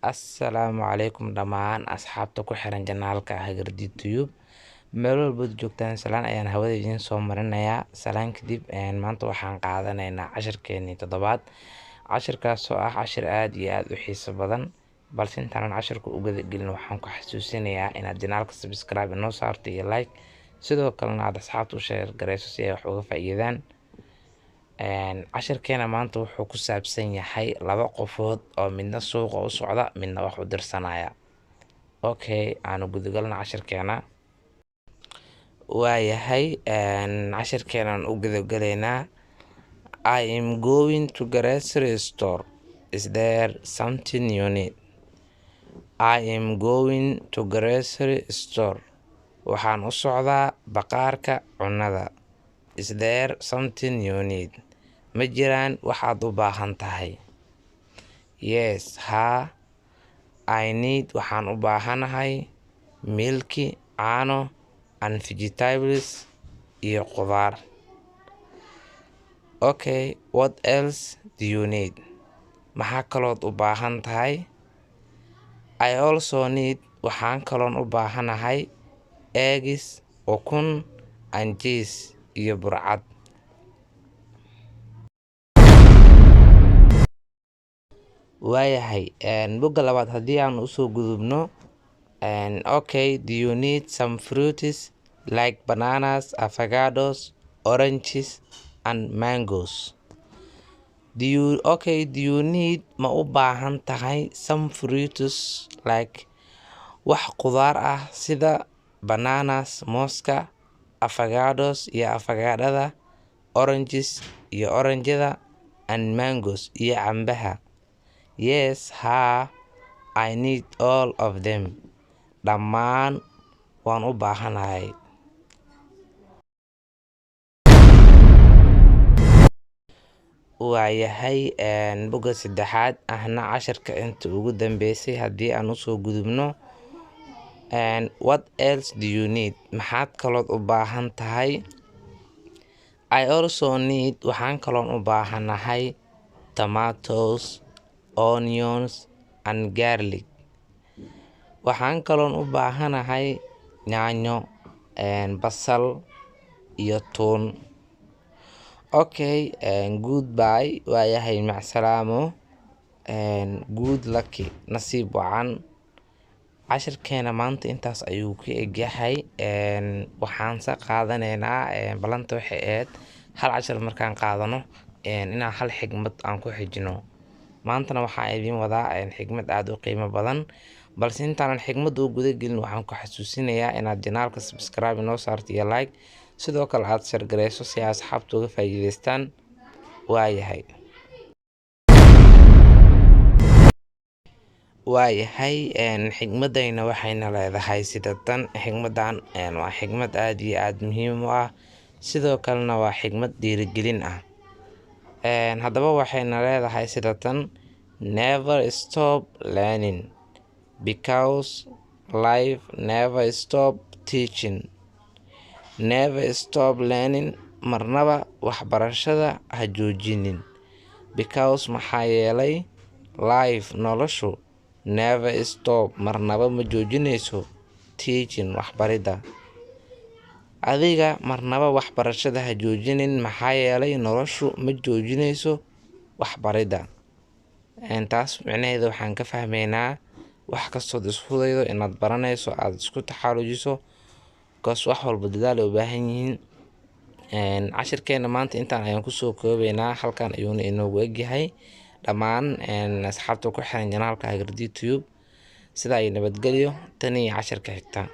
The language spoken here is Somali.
Assalaamu calaykum dhammaan asxaabta ku xiran channelka Hagardi Tube. Meel walbood joogtaan, salaan ayaan hawada idiin soo marinayaa. Salaan kadib, maanta waxaan qaadanaynaa cashirkeenii toddobaad, cashirkaasoo ah cashir aad iyo aad u xiiso badan. Balse intaanan cashirka u gudagelin, waxaan ku xasuusinayaa inaad channelka subscribe inoo saarto iyo like, sidoo kalena aad asxaabta u share gareyso si ay wax uga faa'iidaan. Cashirkeena maanta wuxuu ku saabsan yahay laba qofood oo midna suuqa u socda, midna wax u dirsanaya. Okay, aanu gudagalna cashirkeena. Waayahay, cashirkeenaan u gudagalaynaa. I am going to grocery store. Is there something you need? I am going to grocery store. Waxaan u socdaa bakhaarka cunnada. Is there something you need? Ma jiraan waxaad u baahan tahay? Yes, haa. I need, waxaan u baahanahay, milk, caano, and vegetables, iyo khudaar. Okay, what else do you need? Maxaa kalood u baahan tahay? I also need, waxaan kaloon u baahanahay, eggs, ukun, and cheese, iyo burcad. Waayahay, bogga labaad haddii aan usoo gudubno. Okay, do you need some fruits like bananas, avocados, oranges and mangoes? Do you, okay, do you need, ma u baahan tahay, some fruits like, wax khudaar ah sida, bananas, mooska, avocados, iyo avocadada, oranges, iyo oranjada, and mangoes, iyo cambaha? Yes, haa. I need all of them. Dhammaan waan u baahanahay. Waayahay, bogga saddexaad, ahna cashirka inta ugu dambeysay, haddii aan usoo gudubno. What else do you need? Maxaad kalood u baahan tahay? I also need, waxaan kaloon u baahanahay, tomatoes, onions and garlic. Waxaan kaloon u baahanahay yaanyo, basal iyo tuun. Okay, goodbye. Waayahay, macsalaamo. Good lucky, nasiib wacan. Cashirkeena maanta intaas ayuu ku egyahay. Waxaanse qaadanaynaa, balanta waxay ahayd hal cashir markaan qaadano inaan hal xigmad aan ku xijino. Maantana waxaan idiin wadaa xigmad aada u qiimo badan. Balse intaanan xigmadda u guda gelin, waxaan ku xasuusinayaa inaad channelka subscribe inoo saarto iyo like, sidoo kale aad share gareyso si ay asxaabta uga faa'iideystaan. Waayahay, xigmadayna waxayna leedahay sida tan. Xigmadan waa xigmad aada iyo aada muhiim u ah, sidoo kalena waa xigmad dhiirigelin ah. Haddaba waxayna leedahay sida tan: Never stop learning, because life never stop teaching. Never stop learning, marnaba waxbarashada ha joojinin, because, maxaa yeelay, life, noloshu, never stop, marnaba ma joojinayso, teaching, waxbaridda. Adiga marnaba waxbarashada ha joojinin, maxaa yeelay noloshu ma joojinayso waxbaridda. Taas micnaheeda waxaan ka fahmeynaa wax kastood isku daydo inaad baranayso, aad isku taxaalujiso, because wax walba dadaal ay u baahan yihiin. Cashirkeena maanta intaan ayaan kusoo koobeynaa, halkan ayuuna inoogu egyahay. Dhammaan asxaabta ku xiran channelka Hagardi Tube, sidaa iyo nabadgelyo. Tan iyo cashirka xigta.